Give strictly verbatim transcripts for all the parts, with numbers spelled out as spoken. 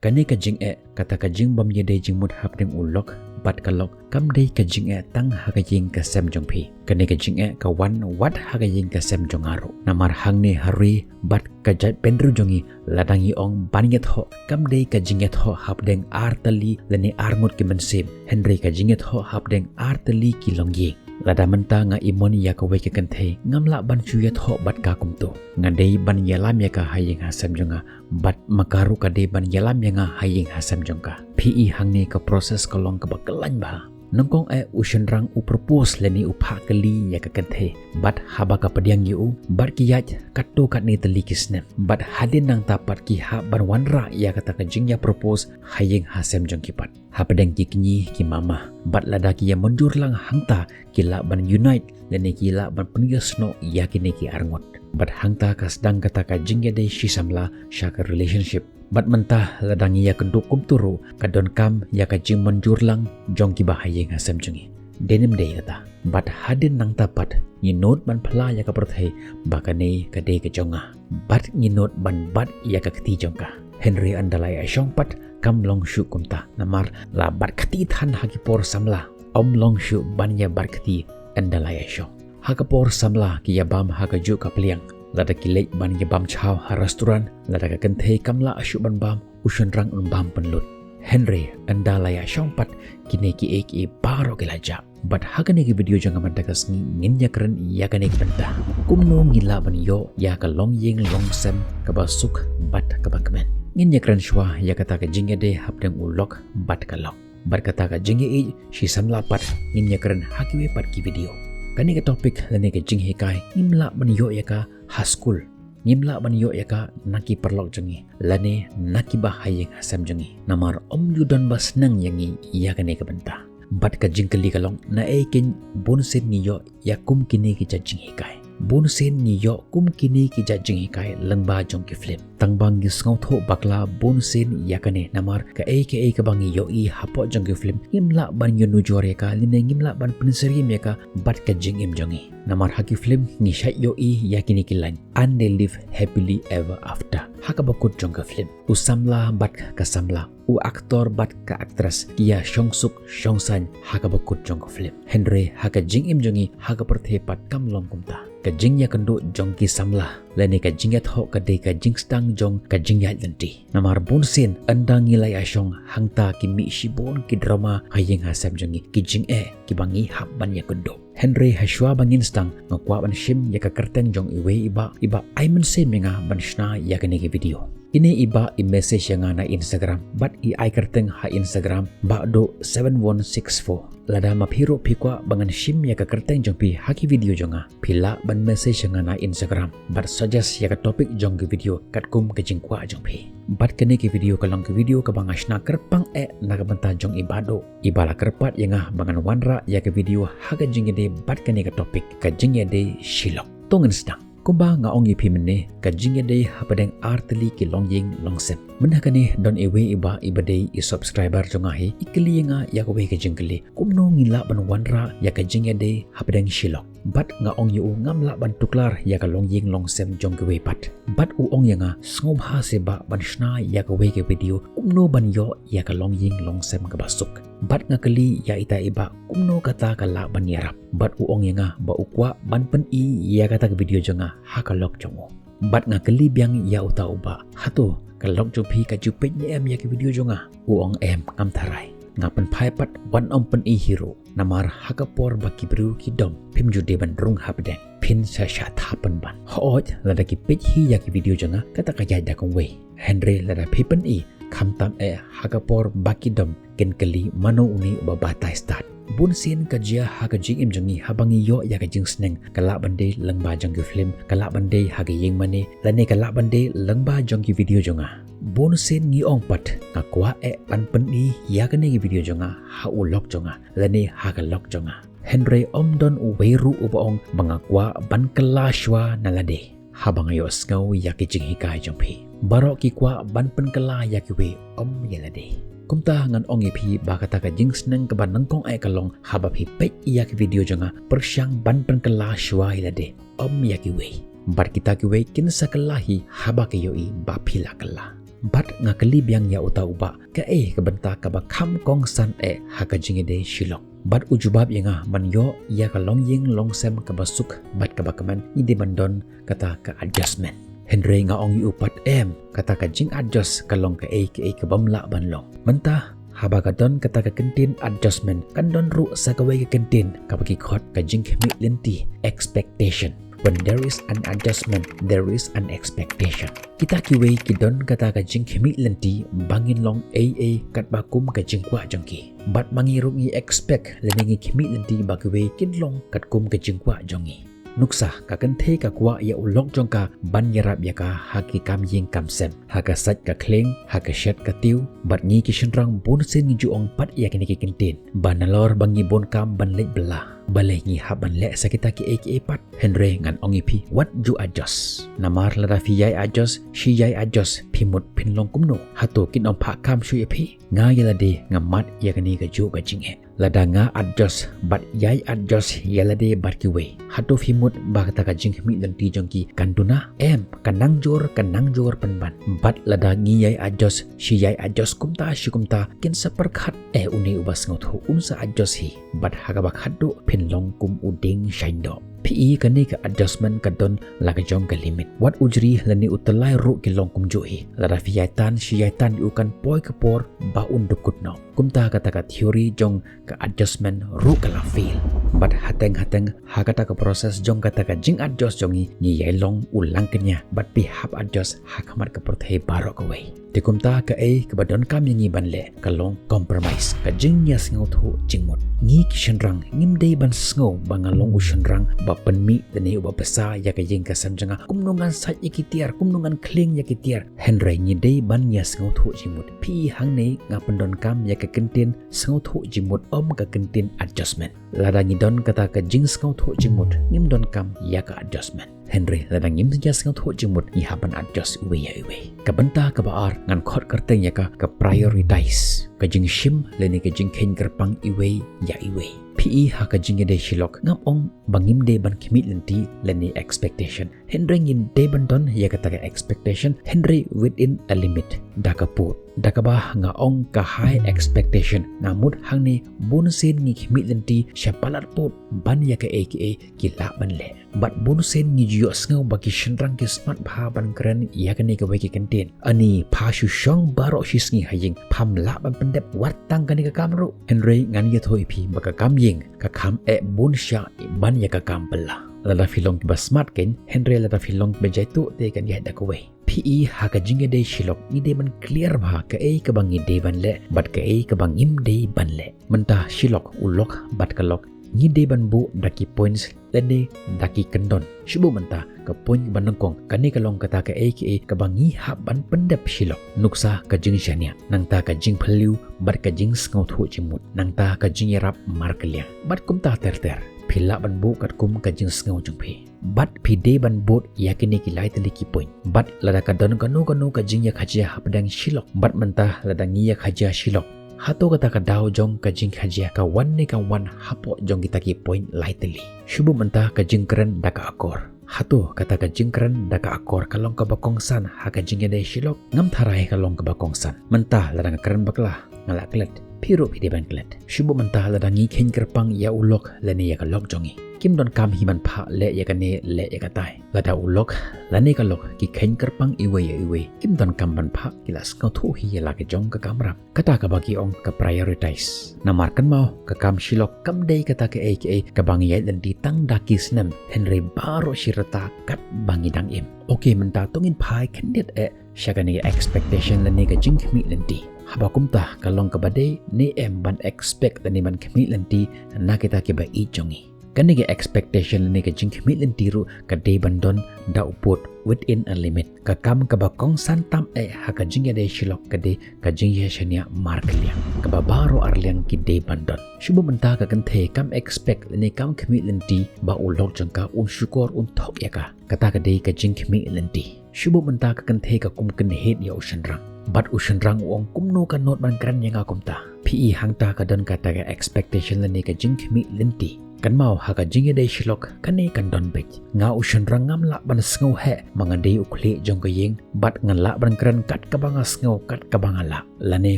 Kane ka jingeh, kata ka jingbym ïadei jingmut hapdeng u lok bad ka lok, kam dei ka jingeh tang ha ka ïing ka sem jong phi. Kane ka jingeh ka wan wat ha ka ïing ka sem jong nga ruh. Namar hangne ha ri bad ka jaitbynriew jong ngi, lada ngi ong ban ïathoh, kam dei ka jingïathoh hapdeng ar tylli lane ar ngut ki mynsiem, hynrei ka jingïathoh hapdeng ar tylli ki longïing. Lada mynta nga imon ïa kawei ka kynthei, ngam lah ban shu ïathoh bad ka kumto. Nga dei ban ïalam ïa ka ha ïing ha sem jong nga, bad ma ka ruh ka dei ban ïalam ïa nga ha ïing ha sem jong ka. Phi i hangne ka process ka long kaba khlaiñ bha. Nyngkong eh u shynrang u propose lane u phah kylli ïa ka kynthei, bad haba ka pdiang ïa u bad ki ïaid katto katne tylli ki snem, bad hadien nangta pat ki hap ban wanrah ïa kata ka jingïa propose ha ïing ha sem jong ki pat. Hapdeng ki kñi ki mama, bad lada ki ïa mynjur lang hangta ki lah ban unite lane ki lah ban pynïasnoh ïa kine ki arngut. Bad hangta ka sdang kata ka jingïadei shi samla sha ka relationship. Bad mynta lada ngi ïa kynduh kumto ruh, ka donkam ïa ka jingmynjur lang jong kiba ha ïing ha sem jong ngi. Dei ne ym dei kata? Bad hadien nangta pat ngi nud ban phla ïa ka pyrthei ba kane ka dei ka jong nga, bad ngi nud ban bat ïa ka kti jong ka. Hynrei ynda la ïa shong pat kam long shuh kumta, namar la bat kti than ha ki por samla, ym long shuh ban ïa bat kti ynda la ïa shong. Ha ka por samla ki ïa bam ha kajuh ka pliang. Lada ki leit ban ïa bam chow ha restaurant, lada ka kynthei kam lah shuh ban bam, u shynrang un bam pynlut. Hynrei ynda la ïa shong pat, kine kiei kiei baroh ki la jah. Bad ha kane ka video jong nga mynta ka sngi ngin ïa kren ïa kane ka bynta. Kumno ngi lah ban ïoh ïa ka longïing longsem kaba suk bad kaba kmen. Ngin ïa kren shuwa ïa kata ka jingïadei hapdeng u lok bad ka lok. Bad kata ka jingïeit shi samla pat ngin ïa kren ha kiwei pat ki video. Kane ka topic lane ka jinghikai ngim lah ban ïoh ïa ka ha skul. Ngim lah ban ïoh ïa ka na ki paralok jong ngi lane na kiba ha ïing ha sem jong ngi. Namar ym ju don ba sneng ïa ngi ïa kane ka bynta. Bad ka jingkylli ka long, naei keiñ bunsien ngi ïoh ïa kum kine ki jait jinghikai? Bunsien ngi ïoh kum kine ki jait jinghikai lyngba jong ki film. Tang ba ngi sngewthuh bakla bunsien ïa kane, namar kaei kaei kaba ngi ïohi hapoh jong ki film ngim lah ban ïanujor ïa ka lane ngim lah ban pynsyriem ïa ka bad ka jingim jong ngi. Namar ha ki film ngi shait ïohi ïa kine ki lain, "And they live happily ever after" ha kaba kut jong ka film. U samla bad ka samla, u aktor bad ka aktris ki ïa shongsuk shongsaiñ ha kaba kut jong ka film. Hynrei ha ka jingim jong ngi ha ka pyrthei pat kam long kumta. Ka jingïakynduh jong ki samla lane ka jingïathoh ka dei ka jingsdang jong ka jingïaid lynti. Namar bunsien ynda ngi la ïa shong hangta ki mih shibun ki drama ha ïing ha sem jong ngi, ki jingeh kiba ngi hap ban ïakynduh. Hynrei ha shuwa ba ngin sdang, nga kwah ban shim ïa ka kyrteng jong iwei i bah, i bah ai mynsiem ïa nga ban shna ïa kane ka video. Ine i bah i message ïa nga na Instagram bad i ai kyrteng ha Instagram, Bah Duh seven one six four. Lada ma phi ruh phi kwah ba ngan shim ïa ka kyrteng jong phi ha ki video jong nga, phi lah ban message ïa nga na Instagram bad suggest ïa ka topic jong ki video katkum ka jingkwah jong phi. Bad kane ka video ka long ka video kaba nga shna kyrpang eh na ka bynta jong i Bah Duh, iba la kyrpad ïa nga ba ngan wanrah ïa ka video ha ka jingïadei bad kane ka topic, ka jingïadei shi lok. To ngin sdang. Kumba nga ong ïa phi mynne, ka jingïadei hapdeng ar tylli ki longïing longsem. Mynta kane don iwei i bah iba dei i subscriber jong nga hi, i kylli ïa nga ïa kawei ka jingkylli, kumno ngi lah ban wanrah ïa ka jingïadei hapdeng shi lok? Bad nga ong ïa u ngam lah ban tuklar ïa ka longïing longsem jong kiwei pat. Bad u ong ïa nga, sngewbha se bah ban shna ïa kawei ka video kumno ban ïoh ïa ka longïing longsem kaba suk. Bad nga kylli ïa ita i bah, kumno kata ka lah ban ïarap? Bad u ong ïa nga ba u kwah ban pyni ïa kata ka video jong nga ha ka lok jong u. Bad nga kylli biang ïa uta u bah, hato ka lok jong phi ka ju peit ne em ïa ka video jong nga? U ong em, ngam tharai. Nga pynphai pat, wat nym pyni hi ruh. Namar ha ka por ba ki briew ki dom, phim ju dei ban rung hapdeng, phin sa shah thap pynban. Hooid, lada ki peit hi ïa ki video jong nga, kata ka ïaid da kumwei. Hynrei lada phi pyni, khamtam eh ha ka por ba ki dom, kin kylli mano une uba batai stad. Bunsien ka jia ha ka jingim jong ngi haba ngi ïoh ïa ka jingsneng, ka lah ban dei lyngba jong ki film, ka lah ban dei ha ka ïing mane, lane ka lah ban dei lyngba jong ki video jong nga. Bunsien ngi ong pat, nga kwah eh ban pyni ïa kane ka video jong nga ha u lok jong nga lane ha ka lok jong nga. Hynrei ym don uwei ruh uba ong ba nga kwah ban kylla shuwa na lade. Haba nga ïohsngew ïa ki jinghikai jong phi, baroh ki kwah ban pynkylla ïa kiwei, ym ïa lade. Kumta ngan ong ïa phi ba kata ka jingsneng kaba nyngkong eh ka long haba phi peit ïa ki video jong nga, pyrshang ban pynkylla shuwa ïa lade, ym ïa kiwei. Bad kita kiwei kin sa kylla hi haba ki ïohi ba phi la kylla. Bad nga kylli biang ïa uta u bah, kaei ka bynta kaba kham kongsan eh ha ka jingïadei shilok? Bad u jubab ïa nga ban ïoh ïa ka longïing longsem kaba suk bad kaba kmen, ngi dei ban don kata ka adjustment. Hynrei nga ong ïa u pat, em, kata ka jing-adjust ka long kaei kaei kabym lah ban long. Mynta haba ka don kata ka kyntien adjustment, kan don ruh sa kawei ka kyntien kaba ki khot ka jingkhmih lynti, expectation. When there is an adjustment, there is an expectation. Kita kiwei ki don kata ka jingkhmih lynti ba ngin long ei ei katba kum ka jingkwah jong ki. Bad ma ngi ruh ngi expect lane ngi khmih lynti ba kiwei kin long katkum ka jingkwah jong ngi. Nuksa, ka kynthei ka kwah ïa u lok jong ka ban ïarap ïa ka ha ki kam ïing kam sem, ha ka sait ka khlieng, ha ka shet ka tiew. Bad ngi ki shynrang bunsien ngi ju ong pat ïa kine ki kyntien ba nalor ba ngi bun kam ban leit bylla, balei ngi hap ban leh sa kita kiei kiei pat? Hynrei ngan ong ïa phi, wat ju adjust. Namar lada phi ïai adjust, shi ïai adjust, phi mut phin long kumno? Hato kin ym phah kham shuh ïa phi? Nga ïa lade nga mad ïa kane kajuh ka jingeh. Lada nga adjust bad ïai adjust ïa lade bad kiwei, hato phi mut ba kata ka jingkhmih lynti jong ki kan duna? Em, kan nang jur, kan nang jur pynban. Bad lada ngi ïai adjust, shi ïai adjust, kumta shi kumta, kin sa pyrkhat, eh, une uba sngewthuh un sa adjust hi. Bad ha kaba khatduh phin long kum u dieng shaiñdoh. Phi i, kane ka adjustment ka don la ka jong ka limit. Wat u jri lane u tyllai ruh ki long kumjuh hi. Lada phi ïai tan, shi ïai tan ïa u, kan poi ka por ba un dukut noh. Kumta kata ka theory jong ka adjustment ruh ka la fail. Bad hateng hateng ha kata ka process jong kata ka jing-adjust jong ngi, ngi ïai long u langkñia bad phi hap adjust ha khmat ka pyrthei baroh kawei. Te kumta kaei kaba donkam ïa ngi ban leh ka long compromise, ka jingïasngewthuh jingmut. Ngi ki shynrang ngim dei ban sngew ba nga long u shynrang ba pynmih lane uba bsa ïa ka ïing ka sem jong nga. Kumno ngan sait ïa ki tiar, kumno ngan khlieng ïa ki tiar? Hynrei ngi dei ban ïasngewthuh jingmut. Phi i, hangne nga pyndonkam ïa ka kyntien sngewthuh jingmut, ym ka kyntien adjustment. Lada ngi don kata ka jingsngewthuh jingmut, ngim donkam ïa ka adjustment. Hynrei lada ngim ïasngewthuh jingmut, ngi hap ban adjust iwei ïa iwei. Ka bynta kaba ar ngan khot kyrteng ïa ka, ka prioritize, ka jingshim lane ka jingkheiñ kyrpang iwei ïa iwei. Phi i, ha ka jingïadei shilok, ngam ong ba ngim dei ban khmih lynti lane expectation. Hynrei ngi dei ban don ïa kata ka expectation, hynrei within a limit. Da ka pud, da kaba nga ong ka high expectation, nga mut hangne bunsien ngi khmih lynti sha palat pud ban ïa kaei kaei ki lah ban leh. Bad bunsien ngi ju ïohsngew ba ki shynrang ki smat bha ban kren ïa kane kawei ka kyntien. Ani, pha shu shong baroh shi sngi ha ïing, pham lah ban pyndep wat tang kane ka kam ruh? Hynrei ngan ïathuh ïa phi ba ka kam ïing ka kham eh bun shai ban ïa ka kam bylla. Lada phi long kiba smat kein, hynrei lada phi long kiba jaituh te kan ïaid da kawei. Phi i, ha ka jingïadei shilok ngi dei ban clear bha kaei kaba ngi dei ban leh bad kaei kaba ngim dei ban leh. Mynta shilok, u lok bad ka lok, ngi dei ban buh da ki points lane da ki kyndon. Shu buh mynta ka point ba nyngkong, kane ka long kata kaei kaei kaba ngi hap ban pyndep shilok. Nuksa, ka jingshaniah, nangta ka jingphylliew bad ka jingsngewthuh jingmut, nangta ka jingïarap markylliang. Bad kumta ter ter. Phi lah ban buh katkum ka jingsngew jong phi. Bad phi dei ban bud ïa kine ki lai tylli ki point. Bad lada ka don kano kano ka jingïakajia hapdeng shilok, bad mynta lada ngi ïakajia shilok, hato kata ka daw jong ka jingkajia ka wan ne ka wan hapoh jong kita ki point lai tylli? Shu buh mynta ka jingkren da ka akor. Hato kata ka jingkren da ka akor ka long kaba kongsan ha ka jingïadei shilok? Ngam tharai ka long kaba kongsan. Mynta lada nga kren bakla, nga la klet, phi ruh phi dei ban klet. Shu buh mynta lada ngi kheiñ kyrpang ïa u lok lane ïa ka lok jong ngi, kim donkam hi ban phah leh ïa kane, leh ïa katai. Lada u lok lane ka lok ki kheiñ kyrpang iwei ïa iwei, kim donkam ban phah, ki la sngewthuh hi ïa la ka jong ka kamram. Kata kaba ki ong ka prioritize. Namar kynmaw, ka kam shilok kam dei kata kaei kaei kaba ngi ïaid lynti tang da ki snem, hynrei baroh shi rta katba ngi dang im. Ok, mynta to ngin phai khyndiat eh sha kane ka expectation lane ka jingkhmih lynti. Haba kumta, ka long kaba dei ne em ban expect lane ban khmih lynti na kita kiba ïeit jong ngi? Kane ka expectation lane ka jingkhmih lynti ruh ka dei ban don da u pud, within a limit. Ka kam kaba kongsan tam eh ha ka jingïadei shilok ka dei ka jingïashaniah markylliang, kaba baroh arliang ki dei ban don. Shu buh mynta ka kynthei kam expect lane kam khmih lynti ba u lok jong ka un shukor, un thok ïa ka. Kata ka dei ka jingkhmih lynti. Shu buh mynta ka kynthei ka kum kynhied ïa u shynrang, bad u shynrang u ong, kumno ka nud ban kren ïa nga kumta? Phi i, hangta ka don kata ka expectation lane ka jingkhmih lynti. Kynmaw ha ka jingïadei shilok kane kan don beit. Nga u shynrang ngam lah ban sngew heh ba nga dei u khlieh jong ka ïing, bad ngan lah ban kren kat kaba nga sngew kat kaba nga lah. Lane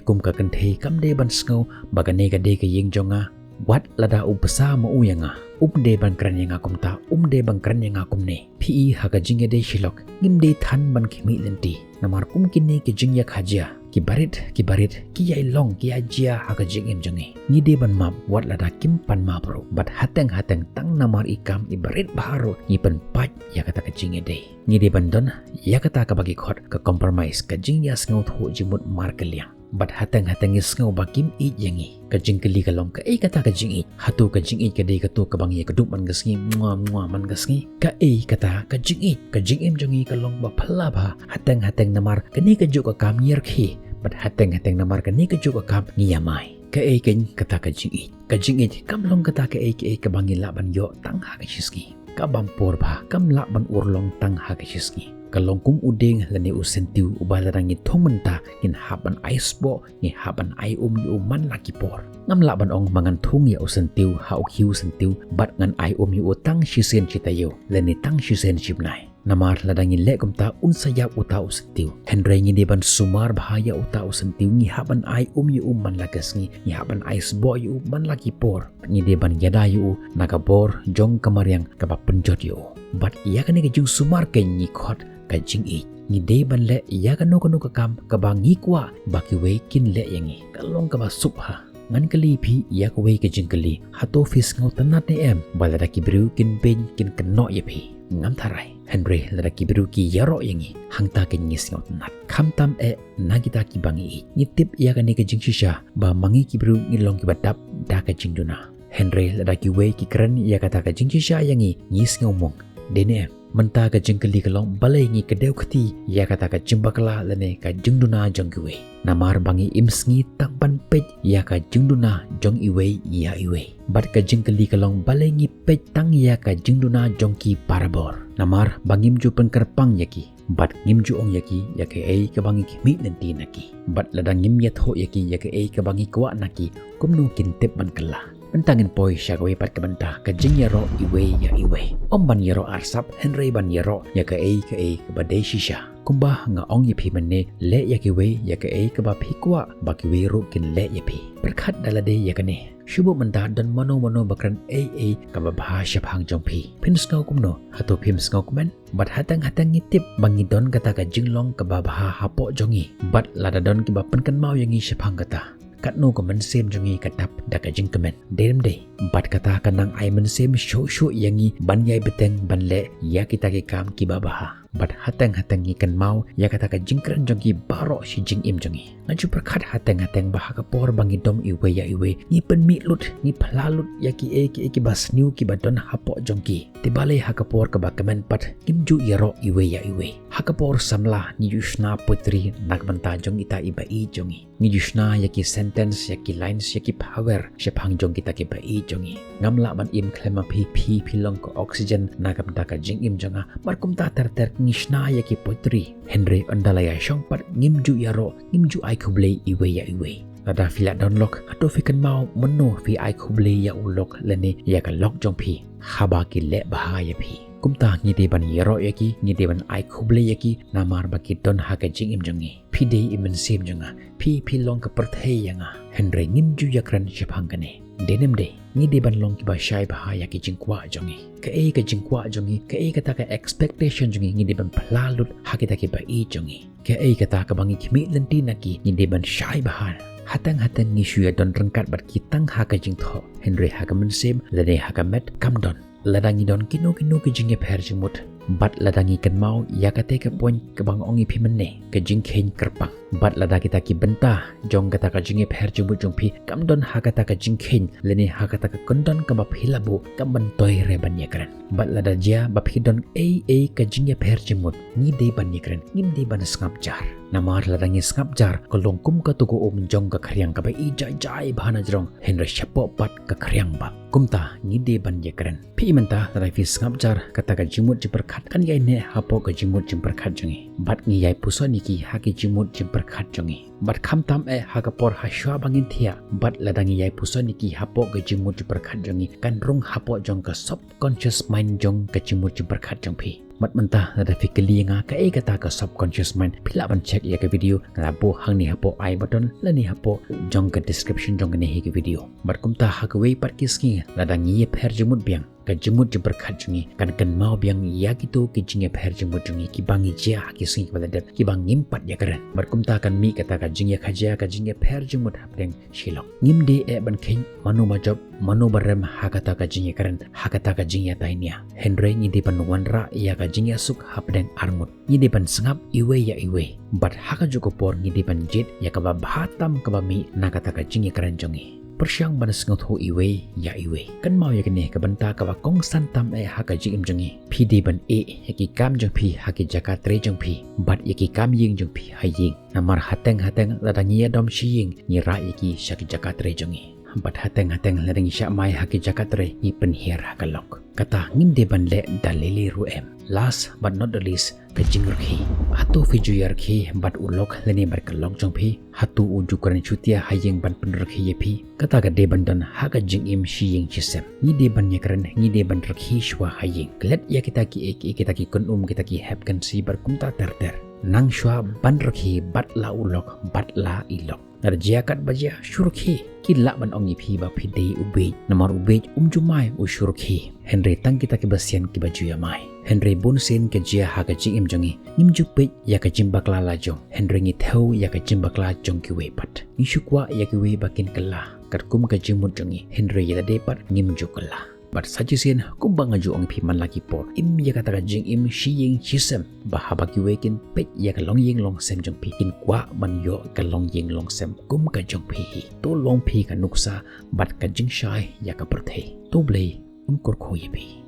kum ka kynthei kam dei ban sngew ba kane ka dei ka ïing jong nga. Wat lada u bsa ma u ïa nga, um dei ban kren ïa nga kumta, um dei ban kren ïa nga kumne. Phi i ha ka jingïadei shilok ngim dei than ban khmih lynti. Namar kum kine ki jingïakajia, ki barit, ki barit, ki ïai long, ki ïai jia ha ka jingim jong ngi. Ngi dei ban map wat lada kim pan map ruh. Bad hateng hateng tang namar i kam i barit bha ruh ngi pynpait ïa kata ka jingïadei. Ngi dei ban don ïa kata kaba ki khot ka compromise, ka jingïasngewthuh jingmut markylliang. Bad hateng hateng ngi sngew ba kim ïeit ïa ngi. Ka jingkylli ka long kaei kata ka jingïeit. Hato ka jingïeit ka dei kato kaba ngi ïakdup man ka sngi, mua mua man ka sngi? Kaei kata ka jingïeit? Ka jingim jong ngi ka long ba phylla bha. Hateng hateng namar kane kajuh ka kam ngi ïarkhie. Bad hateng hateng namar kane kajuh ka kam ngi ïamai. Kaei keiñ kata ka jingïeit? Ka jingïeit kam long kata kaei kaei kaba ngi lah ban ïoh tang ha ka shisngi. Ka bam por bha, kam lah ban urlong tang ha ka shisngi. Ka long kum u dieng lane u syntiew uba lada ngi thung mynta ngin hap ban ai sboh, ngi hap ban ai um ïa u man la ki por. Ngam lah ban ong ba ngan thung ïa u syntiew ha u khiew syntiew bad ngan ai um ïa u tang shisien shi taïew lane tang shisien shi bnai. Namar lada ngi leh kumta un sa ïap uta u syntiew. Hynrei ngi dei ban sumar bha ïa uta u syntiew, ngi hap ban ai um ïa u man la ka sngi, ngi hap ban ai sboh ïa u man la ki por. Ngi dei ban ïada ïa u na ka bor jong ka mariang kaba pynjot ïa u. Bad ïa kane ka jingsumar keiñ ngi khot ka jingïeit. Ngi dei ban leh ïa kano kano ka kam kaba ngi kwah ba kiwei kin leh ïa ngi. Ka long kaba suk bha. Ngan kylli phi ïa kawei ka jingkylli. Hato phi sngewtynnad ne em ba lada ki briew kin beiñ, kin kynnoh ïa phi? Ngam tharai. Hynrei lada ki briew ki ïaroh ïa ngi, hangta keiñ ngi sngewtynnad. Khamtam eh na kita kiba ngi ïeit. Ngi tip ïa kane ka jingshisha ba ma ngi ki briew ngi long kiba dap da ka jingduna. Hynrei lada kiwei ki kren ïa kata ka jingshisha ïa ngi, ngi sngewmong. Dei ne em? Mynta ka jingkylli ka long, balei ngi kdew kti ïa kata ka jingbakla lane ka jingduna jong kiwei? Namar ba ngi im sngi tang ban peit ïa ka jingduna jong iwei ïa iwei. Bad ka jingkylli ka long, balei ngi peit tang ïa ka jingduna jong ki barabor? Namar ba ngim ju pynkyrpang ïa ki. Bad ngim ju ong ïa ki ïa kaei kaba ngi khmih lynti na ki. Bad lada ngim ïathuh ïa ki ïa kaei kaba ngi kwah na ki, kumno kin tip ban kylla? Mynta ngin poi sha kawei pat ka bynta ka jingïaroh iwei ïa iwei. Ym ban ïaroh arsap, hynrei ban ïaroh ïa kaei kaei kaba dei shisha. Kumba nga ong ïa phi mynne, leh ïa kiwei ïa kaei kaba phi kwah ba kiwei ruh kin leh ïa phi. Pyrkhat da lade ïa kane. Shu buh mynta don mano mano ba kren ei ei kaba bha shaphang jong phi. Phin sngew kumno? Hato phim sngewkmen? Bad hateng hateng ngi tip ba ngi don kata ka jinglong kaba bha hapoh jong ngi. Bad lada don kiba pynkynmaw ïa ngi shaphang kata, katno ka mynsiem jong ngi ka dap da ka jingkmen? Dei ne em dei? Bad kata ka nang ai mynsiem shuh shuh ïa ngi ban ïai bteng ban leh ïa kita ki kam kiba bha. Bad hateng hateng ngi kynmaw ïa kata ka jingkren jong ki baroh shi jingim jong ngi. Ngan shu pyrkhat hateng hateng ba ha ka por ba ngi dom iwei ïa iwei, ngi pynmih lut, ngi phla lut ïa kiei kiei kiba sniew kiba don hapoh jong ki. Te balei ha ka por kaba kmen pat ngim ju ïaroh iwei ïa iwei? Ha ka por samla ngi ju shna poetry na ka bynta jong ita iba ïeit jong ngi. Ngi ju shna ïa ki sentence, ïa ki lines, ïa ki phawer shaphang jong kita kiba ïeit jong ngi. Ngam lah ban im khlem ma phi, phi phi long ka oxygen na ka bynta ka jingim jong nga. Bad kumta ter ter ngi shna ïa ki poetry. Hynrei ynda la ïa shong pat ngim ju ïaroh, ngim ju ai khublei iwei ïa iwei. Lada phi la don lok, hato phi kynmaw mynno phi ai khublei ïa u lok lane ïa ka lok jong phi haba ki leh bha ïa phi? Kumta ngi dei ban ïaroh ïa ki, ngi dei ban ai khublei ïa ki namar ba ki don ha ka jingim jong ngi. Phi dei i mynsiem jong nga, phi phi long ka pyrthei ïa nga. Hynrei ngim ju ïakren shaphang kane. Dei ne em dei? Ngi dei ban long kiba shai bha ïa ki jingkwah jong ngi. Kaei ka jingkwah jong ngi, kaei kata ka expectation jong ngi, ngi dei ban phla lut ha kita kiba ïeit jong ngi. Kaei kata kaba ngi khmih lynti na ki, ngi dei ban shai bha. Hateng hateng ngi shu ïa don ryngkat bad ki tang ha ka jingthoh, hynrei ha ka mynsiem lane ha ka met kam don. Lada ngi don kino kino ki jingïapher jingmut, bad lada ngi kynmaw ïa kata ka point kaba nga ong ïa phi mynne, ka jingkheiñ kyrpang. Bad lada kita ki bynta jong kata ka jingïapher jingmut jong phi kam don ha kata ka jingkheiñ lane ha kata ka kyndon kaba phi la buh, kam myntoi re ban ïakren. Bad lada jia ba phi don ei ei ka jingïapher jingmut, ngi dei ban ïakren, ngim dei ban sngap jar. Namar lada ngi sngap jar, ka long kum kato ka um jong ka khriang kaba i jai jai bha na jrong, hynrei shapoh pat ka khriang bap. Kumta ngi dei ban ïakren. Phi mynta lada phi sngap jar, kata ka jingmut jingpyrkhat kan ïai neh hapoh ka jingmut jingpyrkhat jong ngi. Bad ngi ïai puson ïa ki ha ki jingmut jingpyrkhat jingpyrkhat jong ngi. Bad khamtam eh ha ka por hashwa ba ngin thiah, bad lada ngi ïai puson ïa ki hapoh ka jingmut jingpyrkhat jong ngi, kan rung hapoh jong ka subconscious mind jong ka jingmut jingpyrkhat jong phi. Bad mynta lada phi kylli ïa nga kaei kata ka subconscious mind, phi lah ban check ïa ka video nga la buh hangne hapoh I button lane hapoh jong ka description jong kane hi ka video. Bad kumta ha kawei pat ki sngi lada ngi ïapher jingmut biang, ka jingmut jingpyrkhat jong ngi kan kynmaw biang ïa kito ki jingïapher jingmut jong ngi kiba ngi jia ha ki sngi kiba la dep kiba ngim pat ïakren. Bad kumta kan mih kata ka jingïakajia, ka jingïapher jingmut hapdeng shi lok. Ngim dei eh ban kheiñ mano ba jop mano ba rem ha kata ka jingïakren, ha kata ka jingïatainia. Hynrei ngi dei ban wanrah ïa ka jingïasuk hapdeng arngut. Ngi dei ban sngap iwei ïa iwei. Bad ha kajuh ka por ngi dei ban jied ïa kaba bha tam kaba mih na kata ka jingïakren jong ngi. Pyrshang ban sngewthuh iwei ïa iwei. Kynmaw ïa kane ka bynta kaba kongsan tam eh ha ka jingim jong ngi. Phi dei ban ïeh ïa ki kam jong phi ha ki jaka trei jong phi, bad ïa ki kam ïing jong phi ha ïing. Namar hateng hateng lada ngi ïadom sha ïing, ngi rah ïa ki sha ki jaka trei jong ngi. Bad hateng hateng lada ngi shah mai ha ki jaka trei, ngi pynhiar ha ka lok. Kata ngim dei ban leh da lei lei ruh em. Last but not the least, ka jingrkhie. Hato phi ju ïarkhie bad u lok lane bad ka lok jong phi? Hato u ju kren shutia ha ïing ban pynrkhie ïa phi? Kata ka dei ban don ha ka jingim shi ïing shi sem. Ngi dei ban ïakren, ngi dei ban rkhie shuwa ha ïing. Klet ïa kita ki, ki, kita ki kynum, kita ki hep kynsi bad kumta ter ter. Nang shuwa ban rkhie bat la u lok, bat la i lok. Lada jia katba jia, shu rkhie. Ki lah ban ong ïa phi ba phi dei u bieit. Namar u bieit um ju mai, u shu rkhie. Hynrei tang kita kiba sian kiba ju ïamai. Hynrei bun sien ka jia ha ka jingim jong ngi. Ngim ju peit ïa ka jingbakla la jong. Hynrei ngi thew ïa ka jingbakla jong kiwei pat. Ngi shu kwah ïa kiwei ba kin kylla katkum ka jingmut jong ngi. Hynrei ïa lade pat ngim ju kylla. Bad sa shisien kumba nga ju ong ïa phi man la ki por, im ïa kata ka jingim shi ïing shi sem ba haba kiwei kin peit ïa ka longïing longsem jong phi, kin kwah ban ïoh ka longïing longsem kum ka jong phi hi. To long phi ka nuksa bad ka jingshai ïa ka pyrthei. To Blei un kyrkhu ïa phi.